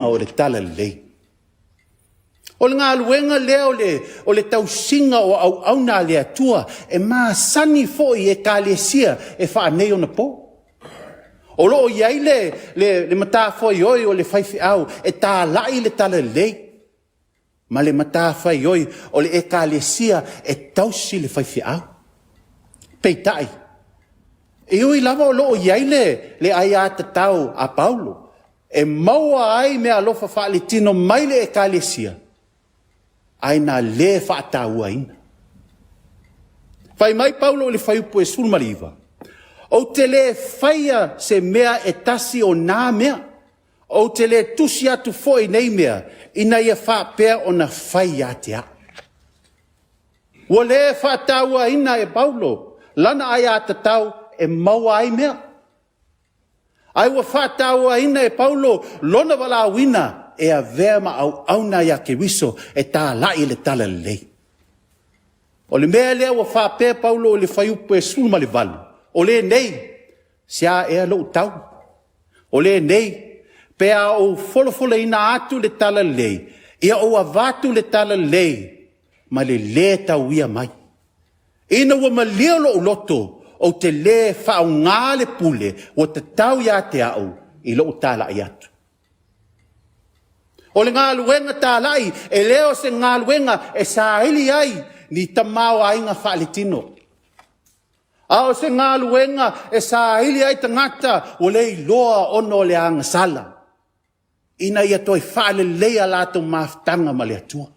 O le Talalelei. O le galuega lea o le tausiga o auauna a le Atua e masani foi i Ekalesia e faaneionapo. O lo o i ai le matafaioi o le faifeau e talai le talalelei ma le matafaioi o le Ekalesia e tausi le faifeau. Peitai, e ui lava o lo o i ai le aiatatau a Paulo e maua ai meaalofa faaletino mai le Ekalesia, ae na le faatauaina. Fai mai Paulo i le fuaiupu 19, “Ou te le faia se mea e tasi o na mea, ou te le tusi atu foi nei mea, ina ia faapea ona fai ia te au.” Ua le faatauaina e Paulo lana aiatatau e maua ai mea, ae ua faatauaina e Paulo lona valaauina e avea ma auauna ia Keriso e talai le talalelei. O le mea lea ua faapea Paulo i le fuaiupu 18, “O lenei, se a ea lou tau? O lenei, pe a ou folafolaina atu le talalelei, ia ou avatu le talalelei ma le lē tauia mai. Ina ua malie lou loto, ou te le faaaogaina le pule ua tatau ia te au i lou talai atu.” O le galuega talai, e le o se galuega e saili ai ni tamaoaiga faaletino, a o se galuega e saili ai tagata ua leiloa ona o le agasala, ina ia toe faaleleia a latou mafutaga ma le Atua.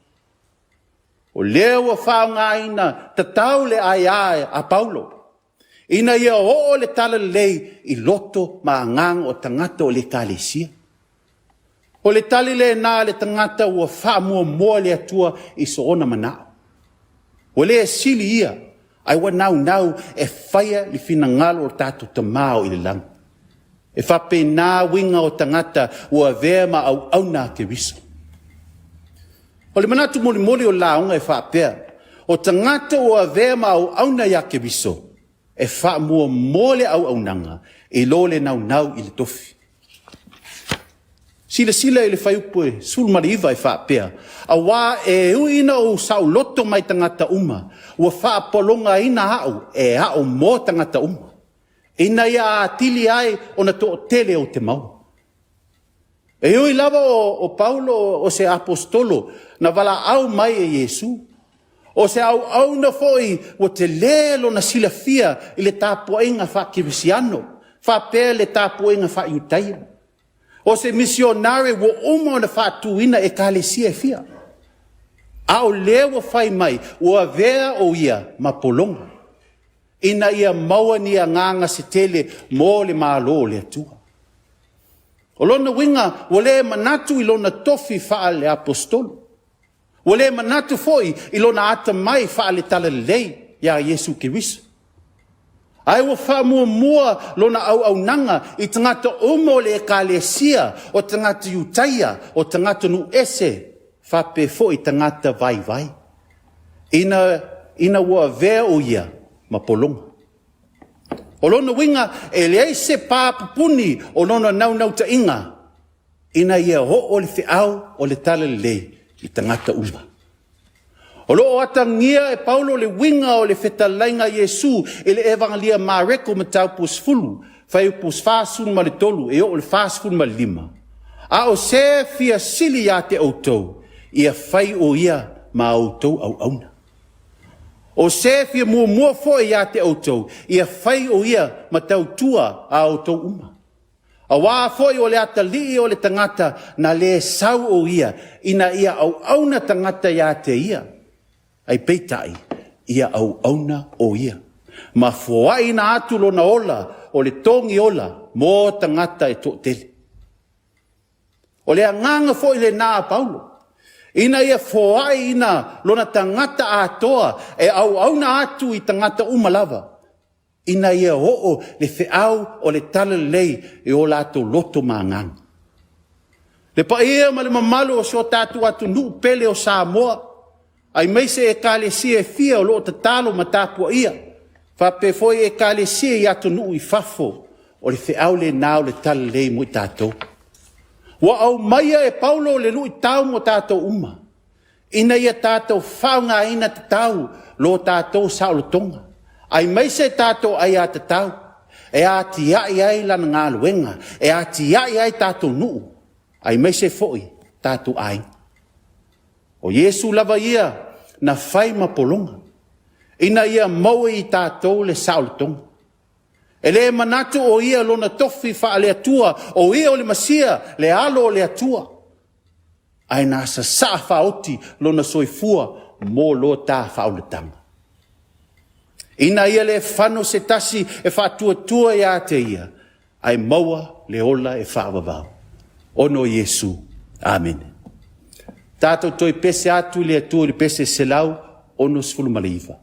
O lea ua faaaogaina tatau le aia a Paulo ina ia oo le talalelei i loto ma agaga o tagata o le Ekalesia. O le tali lena a le tagata ua faamuamua le Atua i sona manao. Ua le sili ia, ae ua naunau e faia le finagalo o lo tatou Tama o i le lagi. E faapena uiga o tagata ua avea ma auauna a Keriso. O le manatu mulimuli o le lauga e faapea, o tagata ua avea ma auauna ia Keriso, e faamuamua le auaunaga i lo le naunau i le tofi. Silasila i le fuaiupu 19 e faapea, “Aua e ui ina ou saoloto mai tagata uma, ua faapologaina au e au mo tagata uma, ina ia atili ai ona toatele ou te maua.” E ui lava o Paulo o se aposetolo na valaau mai e Iesu, o se auauna foi ua tele lona silafia i le tapuaiga faakerisiano faapea le tapuaiga faa-Iutaia. O se misionare ua uma ona faatuina ekalesia e fia, a o lea ua fai mai ua avea o ia ma pologa, ina ia maua ni agaga se tele mo le Malo o le Atua. O lona uiga ua le manatu i lona tofi faale-aposetolo, ua le manatu foi i lona atamai faale-talalelei ia Iesu Keriso, ae ua faamuamua lona auaunaga i tagata uma o le ekalesia, o tagata Iutaia, o tagatanuu ese, faapea foi tagata vaivai, ina ua avea o ia ma pologa. O lona uiga, e leai se pa pupuni o lona naunautaiga ina ia oo le feau o le talalelei i tagata uma. O lo o atagia e Paulo le uiga o le fetalaiga a Iesu i le Evangeli a Mareko Mataupu 10, fuaiupu 43 e oo i le 45, “A o se e fia sili ia te outou, ia fai o ia ma a outou auauna. O se e fia muamua foi ia te outou, ia fai o ia ma tautua a outou uma. Aua foi o le Atalii o le tagata na le sau o ia ina ia auauna tagata ia te ia, ae peitai, ia auauna o ia, ma foaina atu lona ola o le togi ola mo tagata e toatele.” O le agaga foi lena a Paulo, ina ia foai lona tagata atoa e auauna atu i tagata uma lava, ina ia oo le feau o le talalelei i o latou loto ma agaga. Le paia ma le mamalu o si o tatou atunuu pele o Samoa, aemaise Ekalesia e fia o lo o tatalo ma tapuaia, faapea foi Ekalesia i atunuu i fafo, o le feau lena o le talalelei mo i tatou. Ua aumaia e Paulo le luitau mo tatou uma, ina ia tatou faaaogaina tatau lo tatou saolotoga, aemaise tatou aiatatau e atiae ai lana galuega, e atiae ai tatou nuu, aemaise foi tatou aiga. O Iesu lava ia na fai ma pologa ina ia maua e i tatou le saolotoga. E le manatu o Ia lona tofi faale-Atua, o Ia o le Mesia, le Alo o le Atua, ae na sasaa faaoti lona soifua mo lo ta faaolataga, ina ia le fano se tasi e faatuatua ia te Ia, ae maua le ola e faavavau. Ona o Iesu. Amene. Tatou toe pese atu i le Atua i le pese 169.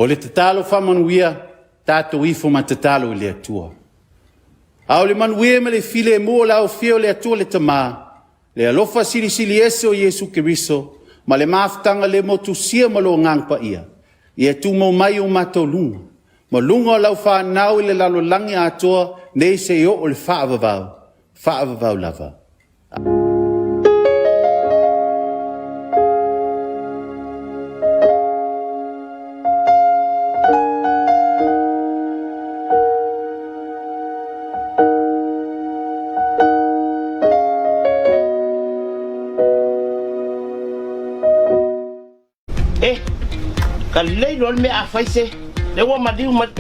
O le tatalo faamanuia, tatou ifo ma tatalo i le Atua. A o le manuia ma le filemu o le alofia o le Atua le Tama, le alofa silisili ese o Iesu Keriso ma le mafutaga le motusia ma le Agaga Paia, ia tumau mai i o matou luga ma luga o lau fanau i le lalolagi atoa, nei seia oo i le faavavau, faavavau lava. E, ka lelei loa le mea a fai se, lea ua maliu mai.